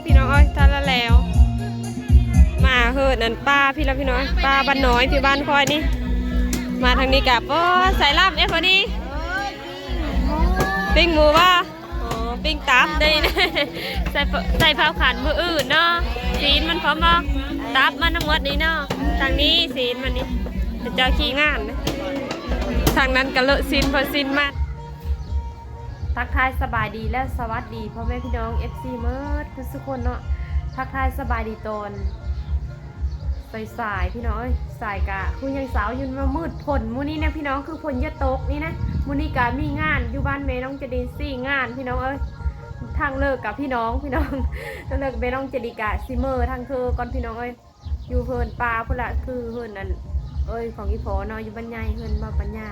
ພີ່ນ້ອງເອີຍ ທາງລະແລ້ວ ມາເຮີດນັ້ນ ປ່າພີ່ລະພີ່ນ້ອງເອີຍ ປ່າບ້ານນ້ອຍ ພີ່ບ້ານຂ້ອຍນີ້ ມາທາງນີ້ກະ ໂອ້ ສາຍລຳເອຟດີ ປີ້ງໝູບໍ່? ອໍ ປີ້ງຕັບໄດ້ ໃສ່ ໃສ່ເຜົາຂັນມື້ອື່ນເນາະ ຊີ້ນມັນພ້ອມບໍ່? ຕັບມັນທັງໝົດນີ້ເນາະ ທາງນີ້ຊີ້ນມັນນີ້ ເຈົ້າຂີ້ງານນະ ທາງນັ້ນກະເລາະຊີ້ນເພິ່ນຊີ້ນມັນ. ທັກທາຍສະບາຍດີ ແລະ ສະຫວັດດີພໍ່ແມ່ພີ່ນ້ອງເອັຟຊີໝົດທຸກຄົນເນາະ ທັກທາຍສະບາຍດີຕອນສາຍໆ ພີ່ນ້ອງເອີຍ ສາຍກະຄືຍັງເຊົ້າຢູ່ ມາມືດຝົນມື້ນີ້ນະພີ່ນ້ອງ ຄືຝົນຈະຕົກນີ້ນະ ມື້ນີ້ກະມີງານຢູ່ບ້ານແມ່ນ້ອງຈະດີສີ່ງານ ພີ່ນ້ອງເອີຍ ທາງເລີກກະພີ່ນ້ອງ ພີ່ນ້ອງ ທາງເລີກແມ່ນ້ອງຈະດີກະຊິເມືອທາງເທີກ່ອນ ພີ່ນ້ອງເອີຍ. ຢູ່ເຮືອນປ່າພຸ້ນລະ ຄືເຮືອນອັນເອີຍຂອງອີ່ພໍ່ເນາະ ຢູ່ບ້ານໃຫຍ່ ເຮືອນບ່າວປັນຍາ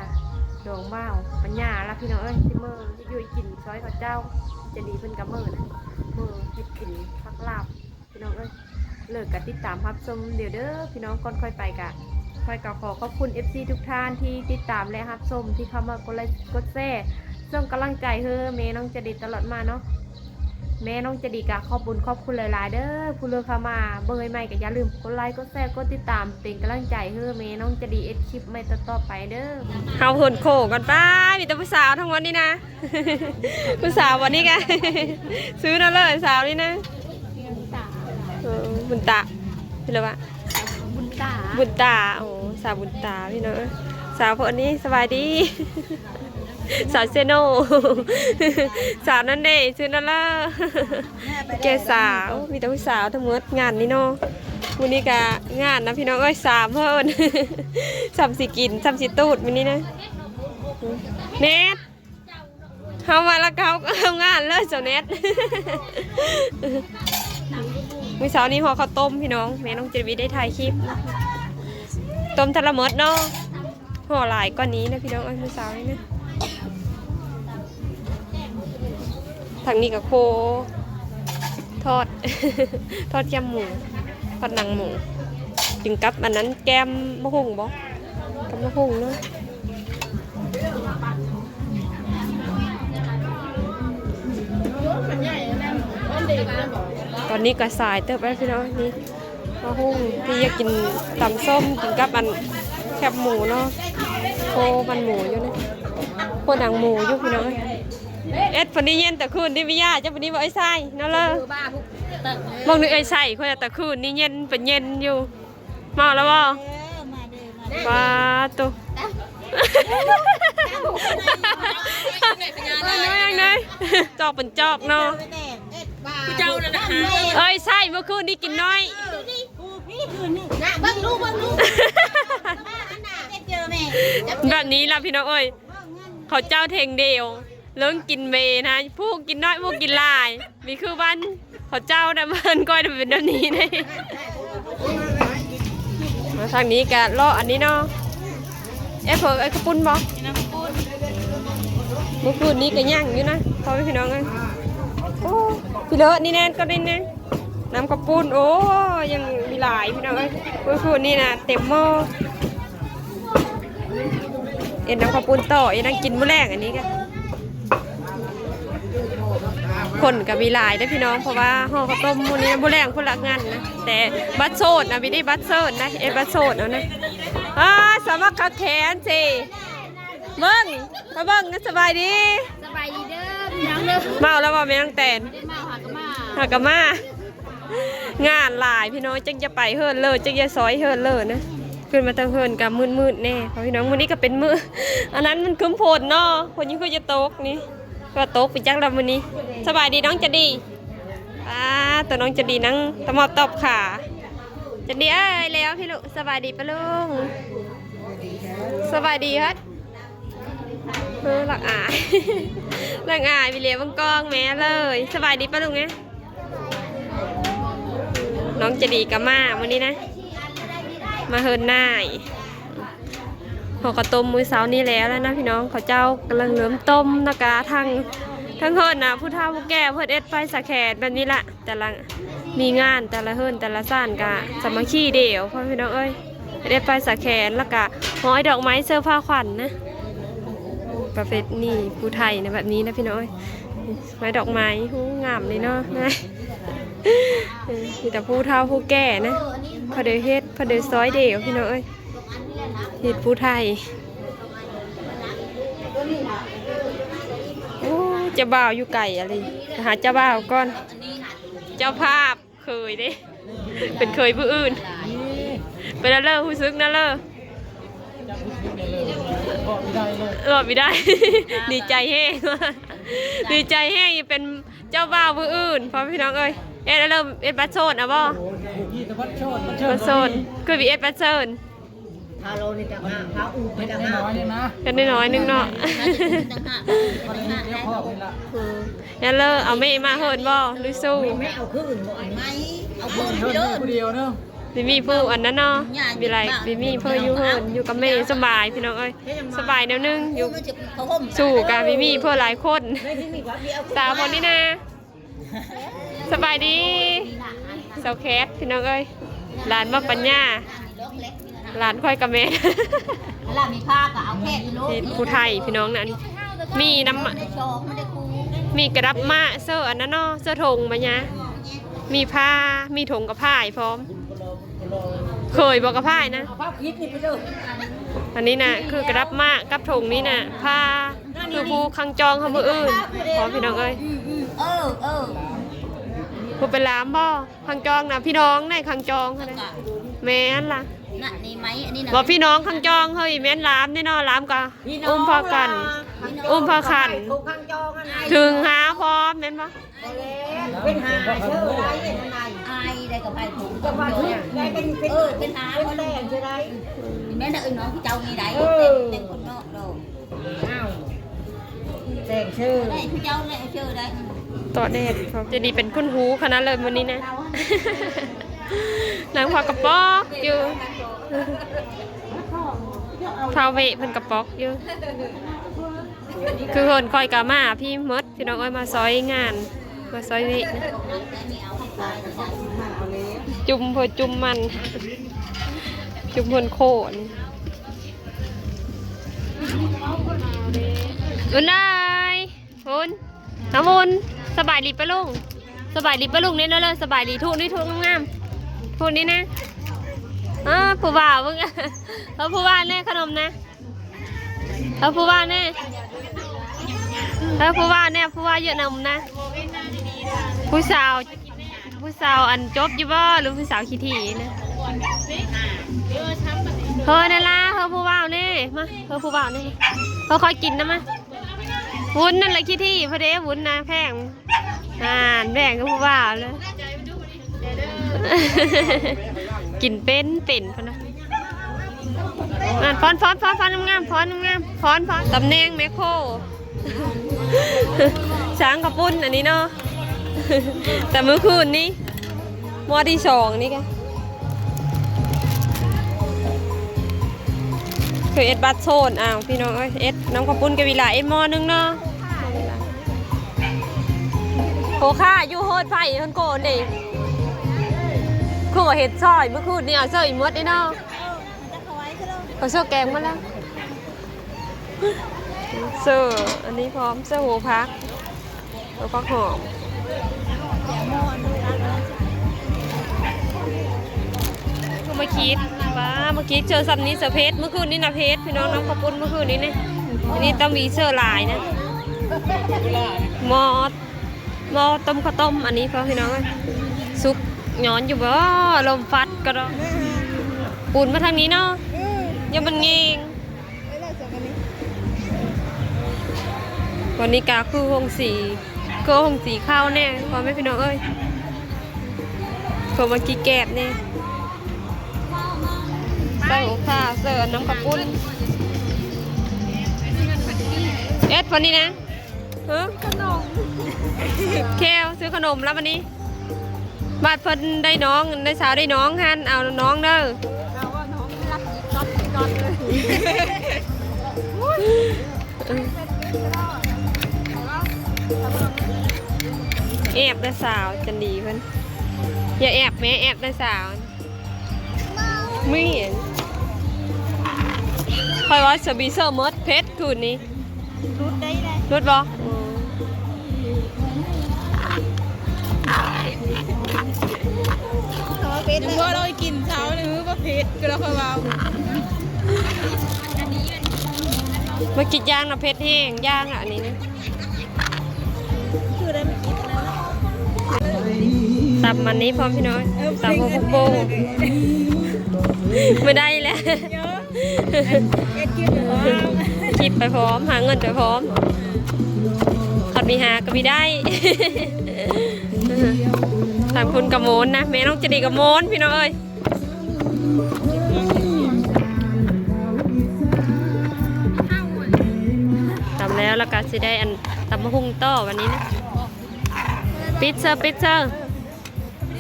ດອງບ່າວປັນຍາລະ ພີ່ນ້ອງເອີຍ ຊິເມືອເຮັດຢູ່ເຮັດກິນຊ່ອຍເຂົາເຈົ້າ ຈະດີເພິ່ນກະເມືອນະ ເມືອເຮັດກິນຜັກລາບ ພີ່ນ້ອງເອີຍ ເລີກກະຕິດຕາມຮັບຊົມດຽວເດີ ພີ່ນ້ອງ ກ່ອນຂ້ອຍໄປກະ ຂ້ອຍກະຂໍຂອບຄຸນເອັຟຊີທຸກທ່ານທີ່ຕິດຕາມ ແລະ ຮັບຊົມ ທີ່ເຂົ້າມາກົດໄລກົດແຊ ສົ່ງກຳລັງໃຈໃຫ້ແມ່ນ້ອງຈະດີຕະຫຼອດມາເນາະ. ແມ່ນ້ອງຈະດີກະຂອບບຸນຂອບຄຸນຫຼາຍໆເດີ ຜູ້ເລີກເຂົ້າມາເບິ່ງໃໝ່ໆ ກະຢ່າລືມກົດໄລ ກົດແຊ ກົດຕິດຕາມ ເປັນກຳລັງໃຈໃຫ້ແມ່ນ້ອງຈະດີເຮັດຄລິບໃໝ່ຕໍ່ໆໄປເດີ. ເຮົາເຮືອນໂຄ້ງກັນໄປ ມີແຕ່ຜູ້ສາວທັງໝົດນີ້ນະ ຜູ້ສາວວັນນີ້ກະ ຊື້ເນາະເລີຍສາວນີ້ນະ ເອີ ບຸນຕາ ເພິ່ນລະວ່າ ບຸນຕາ ບຸນຕາ ໂອ້ ສາວບຸນຕາ ພີ່ນ້ອງເອີຍ ສາວເພິ່ນນີ້ ສະບາຍດີ. ສາວເຊໂນ ສາວນັ້ນເດ້ ຊື່ນັ້ນລະ ແກ່ສາວ ມີແຕ່ຜູ້ສາວທັງໝົດງານນີ້ເນາະ ມື້ນີ້ກະງານນະພີ່ນ້ອງເອີຍ ສາມເພິ່ນ ສ່ຳຊິກິນ ສ່ຳຊິຕູດມື້ນີ້ນະ ແນັດ ເຮົາມາລະເຮົາ ເຮົາງານເລີຍ ສາວແນັດ ມື້ເຊົ້ານີ້ຫໍ່ເຂົ້າຕົ້ມພີ່ນ້ອງ ແມ່ນ້ອງຈະມີໄດ້ຖ່າຍຄລິບ ຕົ້ມທັນລະໝົດເນາະ. ຫໍ່ຫຼາຍກວ່ານີ້ນະພີ່ນ້ອງເອີຍ ມື້ເຊົ້ານີ້ນະ ທາງນີ້ກະໂຄ ທອດ ທອດແຄບໝູ ທອດໜັງໝູ ກິນກັບອັນນັ້ນ ແກ້ມໝາກຫຸ່ງບໍ ຕຳໝາກຫຸ່ງເນາະ ຕອນນີ້ກະສາຍເຕີບແລ້ວພີ່ນ້ອງ ນີ້ ໝາກຫຸ່ງ ທີ່ຢາກກິນຕຳສົ້ມ ກິນກັບອັນແຄບໝູເນາະ ໂຄມັນໝູຢູ່ນີ້ ໂຄໜັງໝູຢູ່ພີ່ນ້ອງເອີຍ ເອັດ ເພິ່ນນີ້ເຢັນແຕ່ຄືນນີ້ ມີຫຍ້າເຈົ້າ ເພິ່ນນີ້ບໍ່ ເອີຍໄຊເນາະເລີ ເບິ່ງນີ້ ເອີຍໄຊ ຄົນແຕ່ຄືນນີ້ເຢັນ ເປັນເຢັນຢູ່ ເມົາແລ້ວບໍ່? ປາໂຕ ເອີຍ ນ້ອຍຈັ່ງໃດ ຈອກເປັນຈອກເນາະ ເຈົ້ານັ້ນນະ ເອີຍໄຊ ເມື່ອຄືນນີ້ກິນນ້ອຍ ເບິ່ງລູກ ເບິ່ງລູກ ແບບນີ້ລະພີ່ນ້ອງເອີຍ ເຂົາເຈົ້າເທັງດຽວ ເລື່ອງກິນເມນະ ຜູ້ກິນນ້ອຍ ຜູ້ກິນຫຼາຍ ມີຄືບ້ານເຂົາເຈົ້ານະ ບ້ານຂ້ອຍນະເປັນແບບນີ້ເດ້ ມາທາງນີ້ກະເລາະອັນນີ້ເນາະ ເອເພີ ເອີ ເອົາເຂົ້າປຸ້ນບໍ່? ເມື່ອຄືນນີ້ກະຍັງຢູ່ນະ ພໍ່ແມ່ພີ່ນ້ອງເອີຍ ໂອ້ ພີ່ເລີດ ນີ້ແນ່ ກໍນີ້ແນ່ ນ້ຳເຂົ້າປຸ້ນ ໂອ້ ຍັງມີຫຼາຍພີ່ນ້ອງເອີຍ ໂອ້ຍ ພຸ້ນນີ້ນະ ເຕັມໝໍ້ ເຮັດນ້ຳເຂົ້າປຸ້ນຕໍ່ ເຮັດຫຍັງກິນມື້ແລງ ອັນນີ້ກະ ຄົນກະມີຫຼາຍເດ້ພີ່ນ້ອງ ເພາະວ່າຫໍ່ເຂົ້າຕົ້ມມື້ນີ້ ມື້ແລງພຸ້ນລະງານນະ ແຕ່ບັດໂສດນະ ມີໄດ້ບັດໂສດນະ ເຮັດບັດໂສດເອົານະ ອ້າ ສາມັກຄັກແຂນຊິ ເບິ່ງ ມາເບິ່ງນະ ສະບາຍດີ ສະບາຍດີເດີພີ່ນ້ອງເດີ ເມົາແລ້ວບໍ່ແມ່ນ້ອງແຕນ? ບໍ່ໄດ້ເມົາ ຫາກະມາ ຫາກະມາ ງານຫຼາຍພີ່ນ້ອງ ຈັກຈະໄປເຮີດເລີ ຈັກຈະຊອຍເຮີດເລີນະ ຂຶ້ນມາເທິງເຮືອນກະມືດໆແດ່ພໍ່ພີ່ນ້ອງ ມື້ນີ້ກະເປັນມື້ ອັນນັ້ນມັນຄຶ້ມຝົນເນາະ ຝົນຍັງຄືຈະຕົກນີ້ ວ່າຕົກໄປຈັກລະມື້ນີ້ ສະບາຍດີນ້ອງຈະດີ ປ້າ ໂຕນ້ອງຈະດີນັ່ງຕະໝອບຕອບຂາ ຈະດີເອີຍ ແລ້ວພີ່ລູກ ສະບາຍດີປ້າລຸງ ສະບາຍດີເຮີດ ເອີ ລັກອາຍ ລັກອາຍ ໄປເລຍເບິ່ງກ້ອງແມ່ເລີຍ ສະບາຍດີປ້າລຸງແນ່ ນ້ອງຈະດີກະມາມື້ນີ້ນະ ມາເຮືອນນາຍ ຫໍ່ເຂົ້າຕົ້ມມື້ເຊົ້ານີ້ແລ້ວລະນະພີ່ນ້ອງ ເຂົາເຈົ້າກຳລັງເລີ່ມຕົ້ມ ແລ້ວກະທາງ ທາງເຮືອນນະ ຜູ້ເຖົ້າຜູ້ແກ່ເພິ່ນເຮັດໄຟສາແຂນແບບນີ້ລະ ແຕ່ລະ ມີງານແຕ່ລະເຮືອນແຕ່ລະຊານກະສາມັກຄີດຽວ ພໍ່ພີ່ນ້ອງເອີຍ ເຮັດໄຟສາແຂນ ແລ້ວກະຮ້ອຍດອກໄມ້ເສີມຜ້າຂວັນນະ ປະເພດນີ້ຜູ້ໄທນະ ແບບນີ້ນະພີ່ນ້ອງເອີຍ ຮ້ອຍດອກໄມ້ ໂອ້ ງາມເລີຍເນາະ ມີແຕ່ຜູ້ເຖົ້າຜູ້ແກ່ນະ ເຂົາໄດ້ເຮັດ ເພິ່ນໄດ້ຊອຍເດວ ພີ່ນ້ອງເອີຍ ເຮັດຜູ້ໄທ. ໂອ້ ເຈົ້າບ່າວຢູ່ໄກອະລີ ໄປຫາເຈົ້າບ່າວກ່ອນ. ເຈົ້າພາບເຂີຍເດ້ ເປັນເຂີຍຜູ້ອື່ນ. ເປັນແນວໃດ ຮູ້ສຶກແນວໃດ? ເວົ້າບໍ່ໄດ້ ດີໃຈແຮງ ດີໃຈແຮງ ເປັນເຈົ້າບ່າວຜູ້ອື່ນ ພໍ່ແມ່ພີ່ນ້ອງເອີຍ. ເອັດແລ້ວ ເອັດບັດໂສດເອົາບໍ່? ບັດໂສດ ຄືຊິເອັດບັດໂສດ ພາໂລນີ້ຕ່າງຫາກ ພາອູ່ນີ້ຕ່າງຫາກ ເຮັດນ້ອຍໆໜຶ່ງເນາະ. ແລ້ວເລີ ເອົາແມ່ມາເຮີນບໍ່ ຫຼືສູ້? ແມ່ເອົາຄືນບໍ່? ເອົາຄືນເດີ ຜູ້ດຽວເນາະ. ມີໝີ່ຜູ້ອັນນັ້ນເນາະ ມີຫຼາຍ ມີໝີ່ເພິ່ນຢູ່ເຮືອນ ຢູ່ກັບແມ່ສະບາຍ ພີ່ນ້ອງເອີຍ ສະບາຍແນວໜຶ່ງ. ຢູ່ສູ້ກະມີໝີ່ເພິ່ນຫຼາຍຄົນ. ສາວຄົນນີ້ນະ ສະບາຍດີ ສາວແຄດ ພີ່ນ້ອງເອີຍ ຫຼານບັກປັນຍາ ຫຼານຂ້ອຍກະແມ່ນ. ລະມີຜ້າກະເອົາແຄດຢູ່ໂລດ ເຮັດຜູ້ໄທ ພີ່ນ້ອງນະ. ມີນ້ຳ ມີກະດັບມາເສີອັນນັ້ນເນາະ ເສີຖົງມາຍາ ມີຜ້າ ມີຖົງກະພ້າຍພ້ອມ. ເຄີຍບໍ່ກະພ້າຍນະ? ອັນນີ້ນະ ຄືກະດັບມາກັບຖົງນີ້ນະ ຜ້າ ຄືຜູ້ຄັງຈອງເຮົາມື້ອື່ນ ພໍ່ພີ່ນ້ອງເອີຍ. ເອີ ເອີ ຜູ້ເປັນລາມບໍ່? ຄັງຈອງນະ ພີ່ນ້ອງໃນຄັງຈອງຫັ້ນນະ. ແມ່ນລະ ນັ້ນນີ້ໄມ້ ອັນນີ້ນະ ບໍ່ ພີ່ນ້ອງຄັງຈອງເຮີ້ຍ ແມ່ນລາມແນ່ນອນ. ລາມກະອຸ້ມພາຄັນ ອຸ້ມພາຄັນ ຖືຫາພ້ອມແມ່ນບໍ່? ເປັນຫາເຊີໄດ້ ອາຍໄດ້ກັບໃຜ ກັບວ່າຖືກໄດ້ ເປັນ ເປັນ ເອີ ເປັນຫາ ເປັນແຕ່ງເຊີໄດ້. ແມ່ນເອີຍ ນ້ອງເຈົ້ານີ້ໄດ້ ເອີ ແຕ່ງຄົນນອກດອກ. ອ້າວ ແຕ່ງເຊີໄດ້ ຜູ້ເຈົ້າແລ້ວເຊີໄດ້ ຕອນແດດ ເຈດີເປັນຄົນຮູ້ຂະໜາດເລີຍມື້ນີ້ນະ. ນາງພາກະປອກຢູ່ ທ້າວເວະເພິ່ນກະປອກຢູ່. ຄືເພິ່ນ ຂ້ອຍກະມາພີ້ໝົດ ພີ່ນ້ອງເອີຍ ມາຊ່ອຍງານ ມາຊ່ອຍເວະນະ. ຈຸ່ມເພິ່ນ ຈຸ່ມມັນ ຈຸ່ມເພິ່ນໂຄນ. ອຸ່ນເອີຍ ວຸ້ນ ນ້ຳວຸ້ນ ສະບາຍດີປ້າລຸງ ສະບາຍດີປ້າລຸງແນ່ເດີ. ສະບາຍດີ ທຸນີ້ ທຸງາມໆ ທຸນີ້ນະ. ເອີ ຜູ້ບ່າວເບິ່ງ ເອີ ຜູ້ບ່າວແນ່ ຂະໜົມນະ. ເອີ ຜູ້ບ່າວແນ່ ເອີ ຜູ້ບ່າວແນ່ ຜູ້ບ່າວເຢີະນຳນະ. ຜູ້ສາວ ຜູ້ສາວອັນຈົບຢູ່ບໍ່ ຫຼືຜູ້ສາວຂີ້ຖີ່ນະ? ເຮີແນ່ລະ ເຮີຜູ້ບ່າວແນ່ ມາ ເຮີຜູ້ບ່າວແນ່ ເຮີຄ່ອຍກິນນຳມາ. ວຸ້ນນັ້ນລະຂີ້ຖີ່ ພໍເດ້ ວຸ້ນນະແພງ ອ່ານ ແພງຄືຜູ້ບ່າວເລີຍ. ກິນເປັນ ເປັນພຸ້ນນະ. ອ່ານ ຟ້ອນ ຟ້ອນ ຟ້ອນ ຟ້ອນງາມໆ ຟ້ອນງາມໆ ຟ້ອນ ຟ້ອນ. ຕຳແໜ່ງແມກໂຄ ຊ່າງເຂົ້າປຸ້ນອັນນີ້ເນາະ ແຕ່ມື້ຄືນນີ້ ໝໍ້ທີສອງນີ້ກະ ຄືເຮັດບັດໂຊນ. ອ້າວ ພີ່ນ້ອງເອີຍ ເຮັດນ້ຳເຂົ້າປຸ້ນກະວິລາ ເຮັດໝໍ້ໜຶ່ງເນາະ. ໂຄຄ່າຢູ່ເຮືອນໃຜເຮືອນໂກນເດ້ ຄືວ່າເຮັດຊ່ອຍ ມື້ຄືນນີ້ເອົາເສີອີກໝົດເດ້ເນາະ. ເຂົາເສີແກງມາແລ້ວ ເສີອັນນີ້ພ້ອມ ເສີໂຫຜັກ ເອົາຜັກຫອມ. ຄືມາຄິດ ປ້າ ມາຄິດເສີຊ່ຳນີ້ ເສີເຜັດ ມື້ຄືນນີ້ນະເຜັດ ພີ່ນ້ອງ. ນ້ຳເຂົ້າປຸ້ນມື້ຄືນນີ້ນີ້ ອັນນີ້ຕ້ອງມີເສີຫຼາຍນະ. ໝໍ້ ໝໍ້ຕົ້ມເຂົ້າຕົ້ມ ອັນນີ້ພໍພີ່ນ້ອງເອີຍ ສຸກຍ້ອນຢູ່ບໍ່ ລົມພັດກະດອກ. ປູນມາທາງນີ້ເນາະ ອື ຢ່າມັນແງງ. ວັນນີ້ກະຄືໂຮງສີ ຄືໂຮງສີຂາວແນ່ ພໍ່ແມ່ພີ່ນ້ອງເອີຍ. ເພິ່ນວ່າຂີ້ແກບແນ່ ໃສ່ຫົວຂາ ເສີນ້ຳເຂົ້າປຸ້ນ. ເອັດ ວັນນີ້ນະ ເອີ ຂະໜົມ ແຄວ ຊື້ຂະໜົມແລ້ວບັດນີ້ ບາດເພິ່ນໄດ້ນ້ອງ ໄດ້ສາວໄດ້ນ້ອງຫັ້ນ ເອົານ້ອງເດີ. ເອົານ້ອງຮັບອີກກ່ອນ ກ່ອນເລີຍ. ແອບໄດ້ສາວຈັນດີເພິ່ນ ຢ່າແອບແມ້ ແອບໄດ້ສາວ. ມື້ນີ້ຂ້ອຍວ່າສະບີເຊີໝົດເພັດຄືນນີ້. ຫຼຸດໄດ້ແຫຼະ ຫຼຸດບໍ່? ອື ເອີ ຍັງບໍ່ລອງກິນເຊົ້ານີ້ ບໍ່ເຜັດຄືລາວເຂົາເວົ້າ. ມາກິນຢ່າງນະ ເຜັດແຮງ ຢ່າງນະອັນນີ້ນະ. ຕຳມັນນີ້ພ້ອມພີ່ນ້ອງ ເອີ ຕຳຫົວໂປ່ງ ບໍ່ໄດ້ແລ້ວ. ເຮັດຄລິບໄປພ້ອມ ຄລິບໄປພ້ອມ ຫາເງິນໄປພ້ອມ ຄັນມີຫາກໍມີໄດ້. ທາງພຸ້ນກະໂມນນະ ແມ່ນ້ອງຈະດີກະໂມນ ພີ່ນ້ອງເອີຍ. ຕຳແລ້ວ ແລ້ວກໍຊິໄດ້ອັນ ຕຳບັກຫຸ່ງຕໍ່ບັດນີ້ນະ. ປິດເຊີ ປິດເຊີ.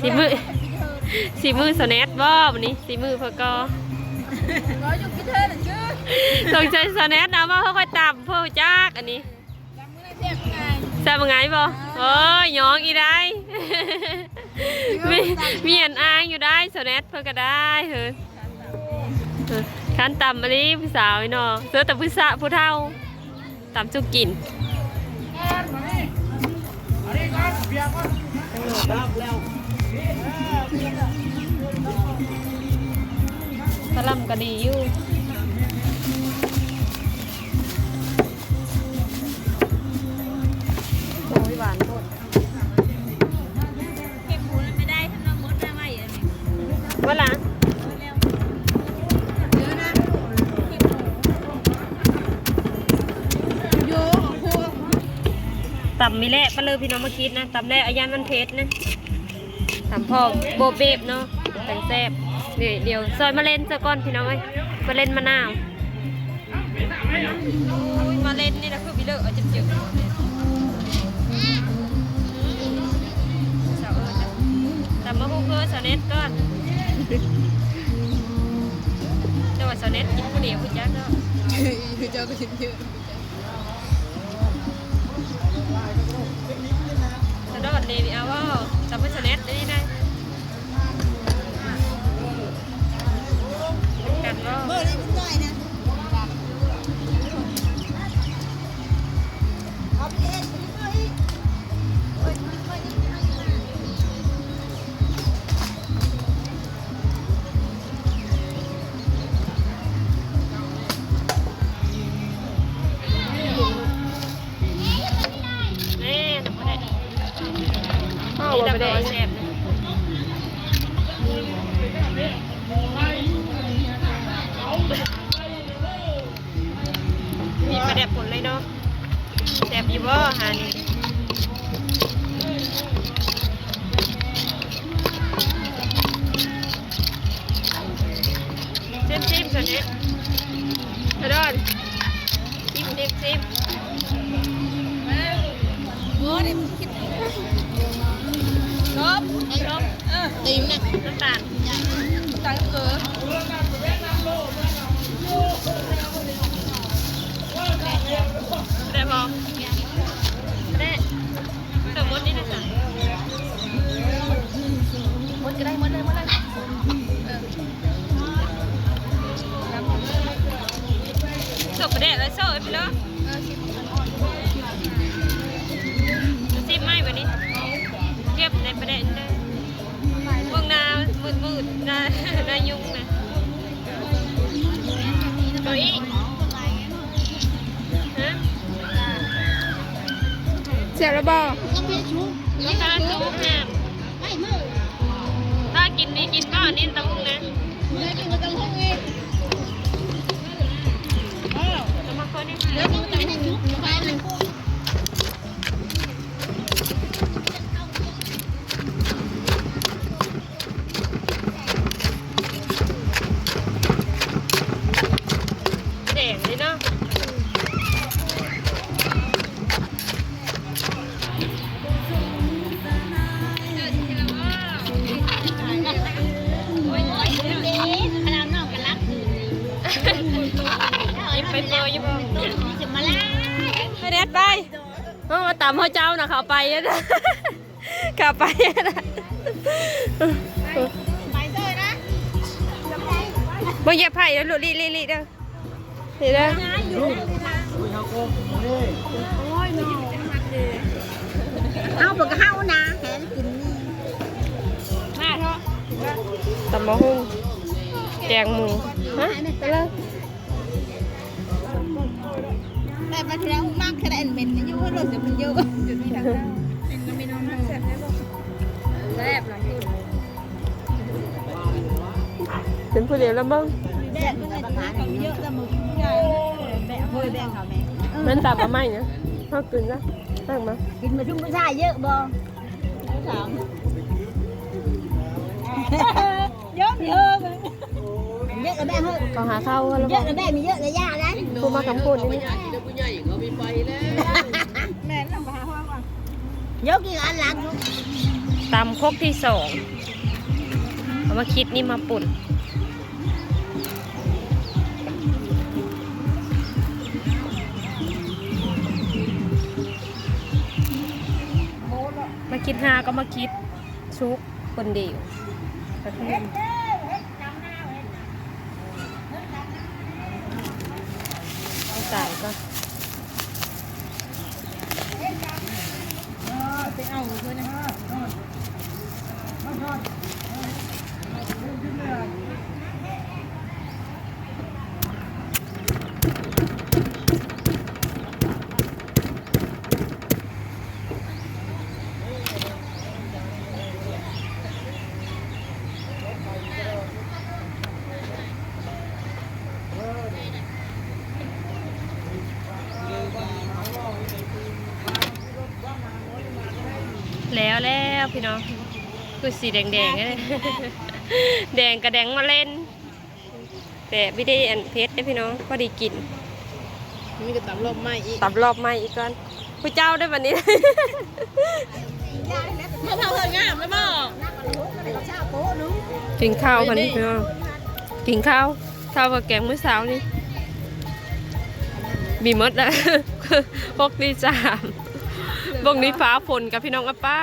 ສີມື ສີມືສາວແນດບໍ່ບັດນີ້? ສີມືເພິ່ນກໍ ສົງໄສສາວແນດນະວ່າເຮົາຄ່ອຍຕຳ ເພິ່ນຮູ້ຈັກອັນນີ້. ແຊບບໍ່ໄງບໍ່? ໂອ້ຍ ຍອງອີກໄດ໋. ມີ ມີອັນອ້າງຢູ່ໄດ໋ ສາວແນດເພິ່ນກໍໄດ້ເຮີ້ຍ. ເອີ ຄັນຕຳອີ່ຫຼີຜູ້ສາວນີ້ເນາະ ເຊີແຕ່ຜູ້ສາ ຜູ້ເຖົ້າ ຕຳສູ່ກິນ. ກະລ່ຳກໍດີຢູ່. ໂອ້ຍ ຫວານໂພດ. ເກັບໝູນໄປໄດ້ ຄັນວ່າໝົດມາໄວ້ອັນນີ້ ບໍ່ລະ? ເອີ ແລ້ວ ເດີນະ ເກັບໝູ ໂຢ ໂອ້ໂຫ ຕຳນີ້ແຫຼະ ປະເລີພີ່ນ້ອງມາກິນນະ ຕຳແລ້ວ ອາ ຢ້ານມັນເຜັດນະ ຕຳພໍໂບະເບບເນາະ ຈັ່ງແຊບ. ນີ້ ດຽວຊອຍມາເລັນຊະກ່ອນພີ່ນ້ອງເອີຍ ມາເລັນມະນາວ. ໂອ້ຍ ມາເລັນນີ້ລະຄືພີ່ເລີກເອົາເຈັບໆ ສາວເອີນນະ ຕຳບັກຫຸ່ງເອີ ສາວແນດກ່ອນ ແຕ່ວ່າສາວແນດກິນຜູ້ດຽວ ຮູ້ຈັກເນາະ ເຈົ້າກໍກິນເຍອະ ສາວດອນເດ ເອົາບໍ່ ຕຳໃຫ້ສາວແນດໄດ້ນະ. ກັນບໍ່? ແມ່ນບໍ່ໄດ້ ເອົາບໍ່ໄດ້ ແຊບເລີຍ ມີປາແດກປົນເລີຍເນາະ. ແຊບຢູ່ບໍ່ຫານີ້? ຊິມໆ ຊະນິດ ຊະດອນ ຊິມໆ ຊິມໆ. ໂອ້ ນີ້ມັນຄິດ ລົບ ລົບ ເອີ ຕີມນະ ນ້ຳຕານ ນ້ຳຕານເກືອ ໄດ້ບໍ່? ໄດ້ ເຕີມໝົດນີ້ນະ ໝົດກໍໄດ້ ໝົດເລີຍ ໝົດເລີຍ ເອີ. ໂຊະປາແດກເລີຍ ໂຊະໄປເລີຍ ເອີ ຊິມ ຊິມໃໝ່ບາດນີ້ ເກັບໃນປາແດກເດີ ເບິ່ງໜ້າມືດໆ ໜ້າ ໜ້າຍຸງນະ ເກົ້າອີ່ ຮະ ແຊບແລ້ວບໍ່? ຕ້ອງທານສຸກນະ ຖ້າກິນນີ້ ກິນກ່ອນນີ້ ຕຳບັກຫຸ່ງນະ ເອົາມາຄົນນີ້ ເດີ ກິນຕຳບັກຫຸ່ງ ແດງເລີຍເນາະ ໄປເປີຢູ່ບໍ່? ໄປແດດໄປ. ເອີ ມາຕຳເຮົາເຈົ້ານະ ເຂົ້າໄປ ເຂົ້າໄປ ໄປເຊີນະ ບໍ່ຢາກໄຜເດີລູກ ຫຼີ ຫຼີ ຫຼີເດີ ນີ້ເດີ ເຮົາບໍ່ກະເຮົານະ ແຮງກິນນີ້ ມາເຖາະ. ຕຳບັກຫຸ່ງ ແກງໝູ ຮະ ໄປເລີຍ. ແບບວ່າທີ່ເຮົາມັກແຄ່ອັນເໝັນຢູ່ເນາະ ແຕ່ມັນເຍອະ ແຊບຫຼາຍ. ເປັນຜູ້ດຽວລະເບິ່ງ ແບບມັນເຍອະລະມັນ ແບບ ໂອ້ຍ ແບ່ງເຂົາແມ່ ເອີ ມັນຕຳມາໃໝ່ນະ ເຮົາກິນລະ ຕັ້ງມາ ກິນມາຊຸມຜູ້ຊາຍເຍອະບໍ່? ຖາມ ເຍອະ ເຍອະ ເຍອະລະແບ່ງເຮີ້ຍ ເຂົາຫາເຂົ້າເຮົາລະ ເຍອະລະແບ່ງ ມີເຍອະລະຢ່າໄດ໋ ຜູ້ມາກຳໂພດນີ້ ແມ່ນນຳຫາເຮົາວ່າ ເຍອະ ກິນອັນຫຼັງ ຕຳຄົກທີສອງ ເອົາມາຄິດນີ້ມາປຸ້ນ. ມາຄິດຫາກໍມາຄິດ ສຸກຄົນດຽວ ກະເທີຍມ ໃສ່ກ່ອນ ໄປເອົາເພິ່ນນະ. ແລ້ວແລ້ວພີ່ນ້ອງ ຄືສີແດງໆ ແດງກະແດງມາເຫຼັ້ນ. ແຕ່ບໍ່ໄດ້ອັນເຜັດເດ້ພີ່ນ້ອງ ພໍດີກິນ. ມີແຕ່ຕຳລອບໃໝ່ອີກ ຕຳລອບໃໝ່ອີກກ່ອນ ຜູ້ເຈົ້າເດ້ບັດນີ້. ມາເຜົາເຮືອນງາມແລ້ວບໍ່? ກິນເຂົ້າບັດນີ້ພີ່ນ້ອງ ກິນເຂົ້າ ເຂົ້າກັບແກງມື້ເຊົ້ານີ້ ບີໝົດແລ້ວ ຫົກຕີສາມ. ເບິ່ງນີ້ຟ້າຝົນກັບພີ່ນ້ອງ ອາ ປາ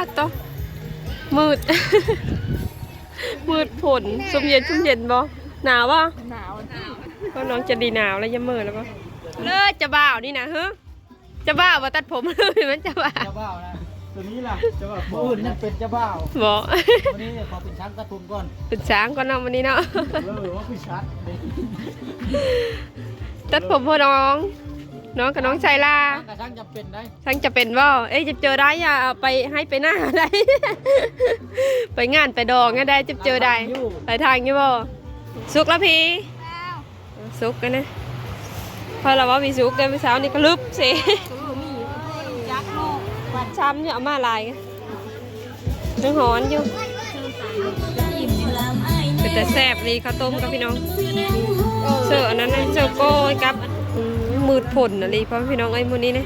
ດໂຕ ມືດ. ມືດຝົນ ຊຸ່ມເຢັນ ຊຸ່ມເຢັນບໍ່? ໜາວບໍ່? ໜາວ ນ້ອງຈະດີໜາວແລ້ວ ຢ່າເມີແລ້ວບໍ່? ເລີຍເຈົ້າບ່າວນີ້ນະ ຮະ ເຈົ້າບ່າວບໍ່ຕັດຜົມ ແມ່ນເຈົ້າບ່າວ ເຈົ້າບ່າວນະ ຕົວນີ້ລະ ເຈົ້າບ່າວ ຜູ້ອື່ນຍັງເປັນເຈົ້າບ່າວບໍ່? ມື້ນີ້ຂໍເປັນຊ່າງຕັດຜົມກ່ອນ ເປັນຊ່າງກ່ອນເນາະມື້ນີ້ເນາະ. ເອີ ວ່າຄືຊັດເດ້ ຕັດຜົມພໍ່ນ້ອງ ນ້ອງກັບນ້ອງໄຊລາ ຊ່າງກະຊ່າງຈຳເປັນໄດ໋. ຊ່າງຈະເປັນບໍ່? ເອີຍ ຈະເຈີໄດ້ ຢ່າເອົາໄປໄຮ່ໄປນາໄດ້ ໄປງານໄປດອງໄດ້ ຈະເຈີໄດ້. ຫຼາຍທາງຢູ່ບໍ່? ສຸກແລ້ວພີ້ ສຸກແລ້ວນະ ເພາະລາວເວົ້າມີສຸກເດ້ ມື້ເຊົ້ານີ້ກະລຶບເສ ຊ້ຳຢູ່ ເອົາມາຫຼາຍ. ຍັງຮ້ອນຢູ່ ເປັນຕາແຊບອີ່ຫຼີ ເຂົ້າຕົ້ມກັບພີ່ນ້ອງ ເສີອັນນັ້ນນະ ເສີກ້ອຍກັບ ອືມ ມືດຝົນອີ່ຫຼີ ພໍ່ພີ່ນ້ອງເອີຍ ມື້ນີ້ນະ.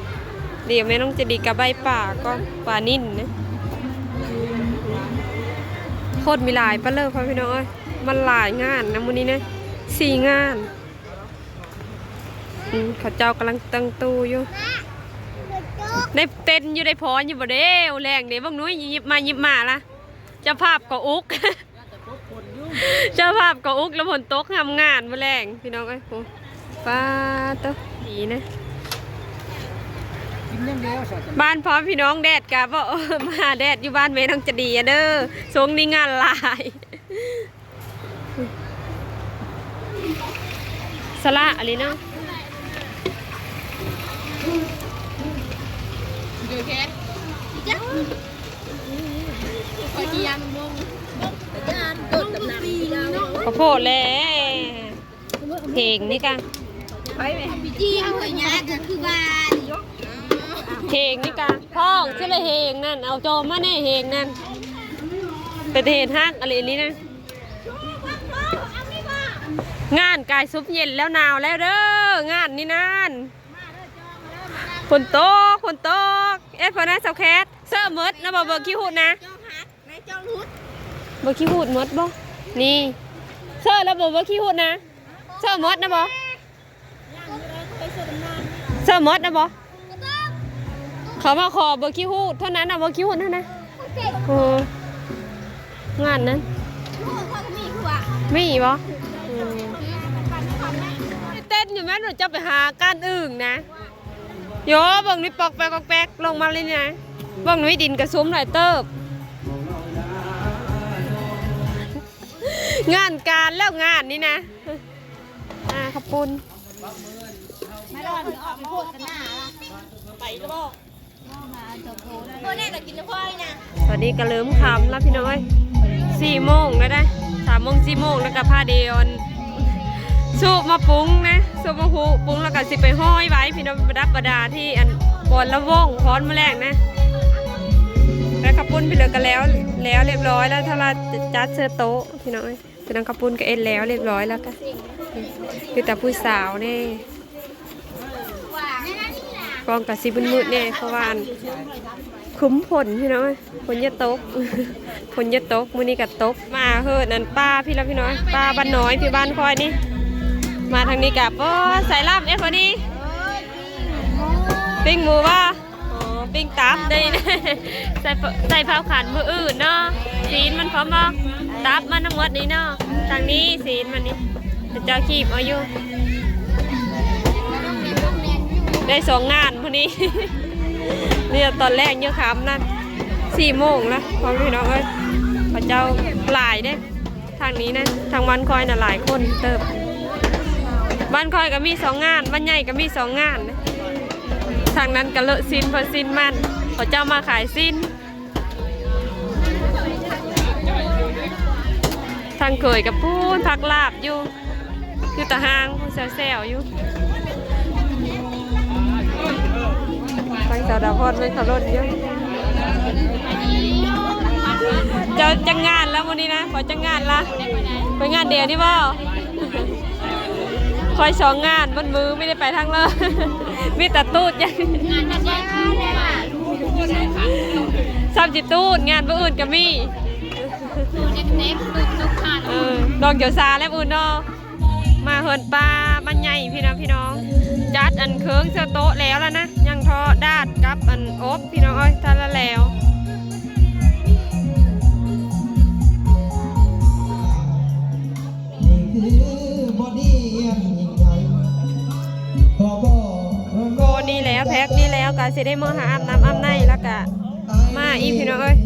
ດຽວແມ່ນ້ອງຈະດີກະໄບປາກ່ອນ ປານິນນະ ໂຄດມີຫຼາຍປາເລີ ພໍ່ພີ່ນ້ອງເອີຍ ມັນຫຼາຍງານນະມື້ນີ້ນະ ສີ່ງານ. ອືມ ເຂົາເຈົ້າກຳລັງຕັ້ງຕູ້ຢູ່ ໄດ້ເຕັ້ນຢູ່ ໄດ້ຟ້ອນຢູ່ບໍ່ເດ້? ແລງເດ້ ບັກໜຸ້ຍຍິບມາຍິບມາລະ ເຈົ້າພາບກໍອຸກ ເຈົ້າພາບກໍອຸກ ລະຝົນຕົກ ຫ້າມງານມື້ແລງ ພີ່ນ້ອງເອີຍ. ໂອ້ ປາໂຕ ດີນະ ກິນຢ່າງດຽວ ບ້ານພ້ອມພີ່ນ້ອງ ແດດກະບໍ່ ມາແດດຢູ່ບ້ານແມ່ນ້ອງຈະດີເດີ ຊ່ວງນີ້ງານຫຼາຍ. ສະຫຼະອີ່ຫຼີເນາະ ເດີແຄທ ຂ້ອຍຊິຍ່າງລົງ ເຂົ້າໂພດແຫຼະ ເພງນີ້ກະ ໄປແມ່ ໄປຈີ່ເຮົາເຮີຍຍາກະຄືວ່າ ເພງນີ້ກະ ພ້ອງຊິລະເຮງນັ້ນ ເອົາຈອມມາແນ່ເຮງນັ້ນ ເປັນເຮງຮັກອີ່ຫຼີນະ. ງານກາຍຊຸບເຢັນແລ້ວ ໜາວແລ້ວເດີ ງານນີ້ນັ້ນ ຝົນຕົກ ຝົນຕົກ. ເອ໊ະ ພໍນະ ສາວແຄດ ເສີໝົດນະບໍ່ ເບີຂີ້ຫູດນະ ເບີຂີ້ຫູດໝົດບໍ່? ນີ້ ເສີແລ້ວບໍ່ ເບີຂີ້ຫູດນະ ເສີໝົດນະບໍ່? ເສີໝົດນະບໍ່? ເຂົາມາຂໍເບີຂີ້ຫູດເທົ່ານັ້ນນະ ເບີຂີ້ຫູດຫັ້ນນະ. ໂອ້ ງານນັ້ນ ມີບໍ່? ອືມ ເຕັ້ນຢູ່ແມ່ນວ່າເຈົ້າໄປຫາກ້ານອຶ່ງນະ. ໂຢ ເບິ່ງນີ້ປອກແປກ ປອກແປກ ລົງມາເລີຍນະ. ເບິ່ງນີ້ດິນກະຊຸ່ມຫຼາຍເຕີບ. ງານການແລ້ວງານນີ້ນະ ອ່າ ຂອບຄຸນ ມາດອນອອກໄປໂພດກັນໜ້າລະ ໄປລະບໍ່? ໂຕແນ່ກໍກິນນຳພອຍນະ. ຕອນນີ້ກໍເລີ່ມຄ່ຳແລ້ວພີ່ນ້ອງເອີຍ ສີ່ໂມງແລ້ວເດ້ ສາມໂມງ ສີ່ໂມງ ແລ້ວກໍພາດຽວອັນ ສູບມາປຸງນະ ສູບມາຫູປຸງ ແລ້ວກໍຊິໄປຮ້ອຍໄວ້ພີ່ນ້ອງ ປະດັບປະດາທີ່ອັນ ບ່ອນລຳວົງ ພ້ອນມື້ແລງນະ. ແລ້ວຂະປຸ້ນພີ່ເລີກກໍແລ້ວ ແລ້ວລຽບຮ້ອຍແລ້ວ ຖ້າວ່າຈັດເຊີໂຕະພີ່ນ້ອງເອີຍ ພີ່ນ້ອງ ຂະປຸ້ນກໍເຮັດແລ້ວລຽບຮ້ອຍແລ້ວ ກໍມີແຕ່ຜູ້ສາວແນ່. ກ້ອງກໍຊິມືດໆແນ່ ເພາະວ່າອັນ ຄຶ້ມຝົນພີ່ນ້ອງເອີຍ ຝົນຢ່າຕົກ ຝົນຢ່າຕົກ ມື້ນີ້ກໍຕົກ. ມາເຮີດອັນປ່າພີ່ລະພີ່ນ້ອງ ປ່າບ້ານນ້ອຍ ພີ່ບ້ານຂ້ອຍນີ້ ມາທາງນີ້ກໍ ໂອ້ ສາຍລຳເອັດພໍດີ ປີ້ງໝູບໍ່? ອໍ ປີ້ງຕັບໄດ້ ໃສ່ ໃສ່ເຜົາຂັນມື້ອື່ນເນາະ ຊີ້ນມັນພ້ອມບໍ່? ຕັບມັນທັງໝົດນີ້ເນາະ ທາງນີ້ຊີ້ນມັນນີ້ ເຂົາເຈົ້າຄີບເອົາຢູ່ ໄດ້ສອງງານພຸ້ນນີ້ ນີ້ຕອນແລງຢູ່ຄ່ຳນັ້ນ ສີ່ໂມງລະ ພໍ່ແມ່ພີ່ນ້ອງເອີຍ ເຂົາເຈົ້າຫຼາຍເດ້ ທາງນີ້ນະ ທາງບ້ານຂ້ອຍນະຫຼາຍຄົນເຕີບ ບ້ານຂ້ອຍກໍມີສອງງານ ບ້ານໃຫຍ່ກໍມີສອງງານ ທາງນັ້ນກໍເລາະຊີ້ນໃຜຊີ້ນມັນ ເຂົາເຈົ້າມາຂາຍຊີ້ນ. ທາງເຂີຍກັບພຸ້ນພັກລາບຢູ່ ຢູ່ຕາຮ່າງພຸ້ນແຊວໆຢູ່ ທາງສາວດາວພອນເພິ່ນເຂົ້າລົດຢູ່ ເຈົ້າຈັກງານແລ້ວມື້ນີ້ນະ ຂໍຈັກງານລະ ໄປງານດຽວນີ້ບໍ່? ຂ້ອຍສອງງານ ເບິດມື້ບໍ່ໄດ້ໄປທາງເລີຍ ມີແຕ່ຕູດຢ່າງ ງານແມ່ນງານ ຊ້ຳຊິຕູດ ງານມື້ອື່ນກໍມີ ຕູດເຕັມ ຕູດທຸກຄັນ ເອີ ນ້ອງເຈົ້າສາແລ້ວມື້ອື່ນເນາະ ມາເຮືອນປ້າບ້ານໃຫຍ່ພີ່ນ້ອງ ພີ່ນ້ອງ ຈັດອັນເຄື່ອງເຊື່ອໂຕະແລ້ວລະນະ ຍັງທໍ່ດາດກັບອັນອົບພີ່ນ້ອງເອີຍ ຖ້າລະແລ້ວ. ນີ້ຄືບໍດີ້ອັນຍິ່ງໃຫຍ່ ບໍ່ ບໍ່ ບໍ່ນີ້ແລ້ວ ແພັກນີ້ແລ້ວ ກໍຊິໄດ້ເມືອຫາອາບນ້ຳອາບໃນ ແລ້ວກໍມາອີກ ພີ່ນ້ອງເອີຍ